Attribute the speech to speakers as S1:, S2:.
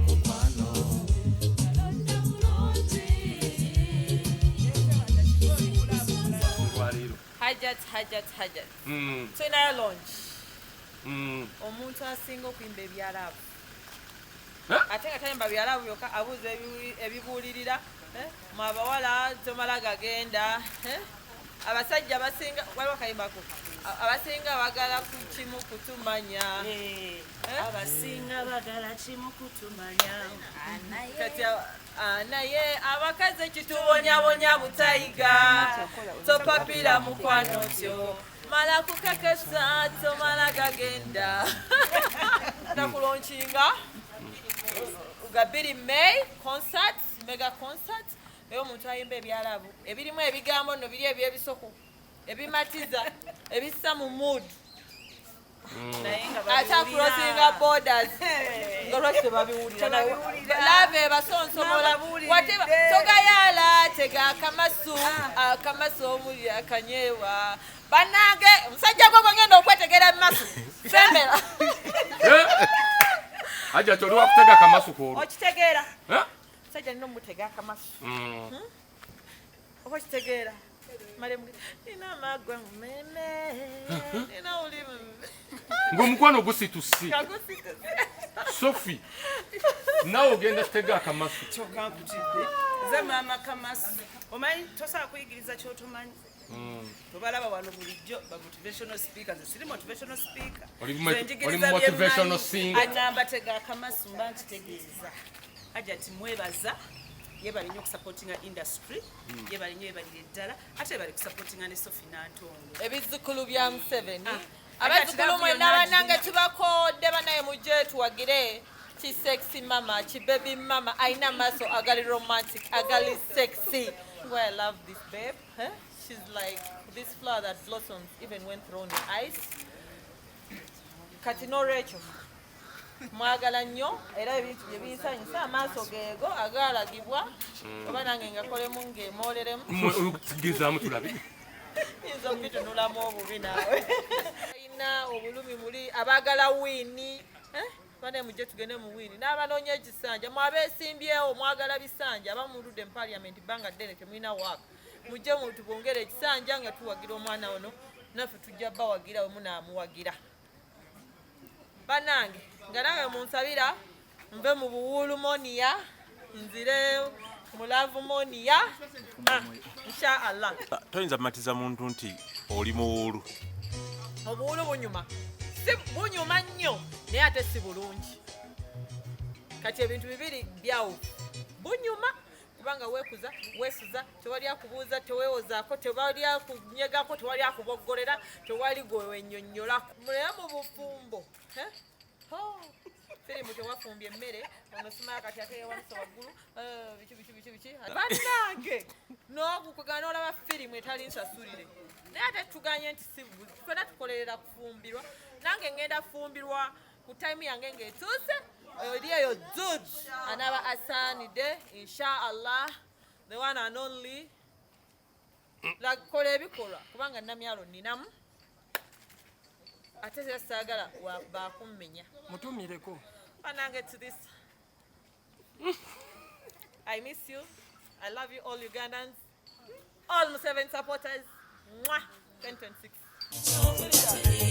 S1: Mukwano.
S2: Olwaleero.
S3: Hajat, Hajat, Hajat. Tulinayo launch. Omuntu asinga okuyimba ebya love.
S2: Eh?
S3: Ate nga tayimba bya love byokka, abuuza ebibuulirira. Eh? Mwe abawala tomala gagenda. Eh? Abasajja basinga, waliwo akayimbako. Abasinga bagala ku kimu kutumanya.
S4: Eh,
S3: Eh?
S4: abasinga bagala kimu kutumanya.
S3: Kati naye abakazi ekitubonyabonya butayiga. Topapira mukwano tyo. Mala kukakasa tomala gagenda. Nakulaunchinga ga 2 May concert, mega concert. Eyo omuntu ayimba ebya love ebirimu ebigambo nno biri ebyebisoko ebimatiza ebissa mu mood.
S4: Naye nga
S3: Ate
S4: babiwulira.
S3: acrossinga borders nga lwaki tebabiwulira?
S4: Tebabiwulira.
S3: Love ebasonsomola.
S4: N'ababuuliridde.
S3: Whatever. Togayala tega akamasu akamasu omuli akanyewa. Bannange, omusajja gwe gwengenda okwetegera mu masu sembera.
S2: Eh? Hajat, oli wakutega akamasu kwolwo.
S3: Okitegeera?
S2: Eh?
S3: Omusajja nina omutega akamasu. Oba okitegeera? Nina amagwa mu meme, nina oli mu
S2: Ng'omukwano gusitusi.
S3: Kagusitusi.
S2: Sophie, naawe ogenda kutega akamasu.
S4: Kyokka nkutidde nze maama kamasu. Omanyi tosobola kuyigiriza kyotomanyi. Tobalaba wano bulijjo ba motivational speaker? Nze siri motivational speaker.
S2: Oli
S4: Nze njigiriza
S2: oli motivational
S4: bye mmanyi.
S2: singer.
S4: Aŋŋamba tega akamasu mba nkitegeeza. Hajati mwebaza, yebale nnyo okusupportinga industry. Yebale nnyo, yebalire ddala, ate yebale kusupportinga ne Sophie Nantongo.
S3: Ebizzukulu bya Museveni.
S4: Ah.
S3: Abazzukulu
S4: Ate
S3: mwenna
S4: yonna
S3: bannange,
S4: agirina.
S3: tubakodde banaye, mujje tuwagire ki sexy mama, ki baby mama alina amaaso agali romantic, agali sexy. Why I love this babe, eh? She's like this flower that blossoms even when thrown in ice. Kati nolwekyo mwagala nnyo, era ebintu bye binsanyusa, amaaso geego agalagibwa oba nange ngakolemu ng'emooleremu.
S2: Gezaamu tulabe.
S3: Yinza okubitunulamu obubi naawe alina obulumi muli abaagala win, eh? Bane mujje tugende mu win n'abanoonya ekisanja. Mwabeesimbyewo mwagala bisanja, abamuludde mu parliament bbanga ddene temulina waaka, mujje tubongere ekisanja nga tuwagira omwana ono. Naffe tujja bawagira we munaamuwagira. Bannange, nga nange munsabira nve mu buwulumoniya nzire mu lovemoniya. Ah, insha Allah.
S5: Toyinza kumatiza muntu nti oli muwuulu.
S3: Obuwulu bunyuma, si bunyuma nnyo, naye ate si bulungi. Kati ebintu bibiri byawufu. Bunyuma kubanga weekuza, weesuza, tewali akubuuza, teweewozaako, tewali akunyegako, tewali akuboggolera, tewali gwe wennyonnyolako. Naye mu bufumbo, eh? Oh, firimu tewafumbye emmere ono simaya kati ate yewanise waggulu, eh, biki biki biki biki. Bannange, n'okukugana n'olaba firimu etali nsasulire, naye ate tuganye nti si ffenna tukolerera kufumbirwa. Nange ngenda fumbirwa ku time yange ng'etuuse. Eri eyo dude anaaba asaanidde, insha Allah, the one and only. Kola ebikolwa kubanga namyalo ninamu, ate era saagala bakummenya.
S6: Mutumireko.
S3: Banange, to this I miss you, I love you all Ugandans, all Museveni supporters. Mwah! 2026.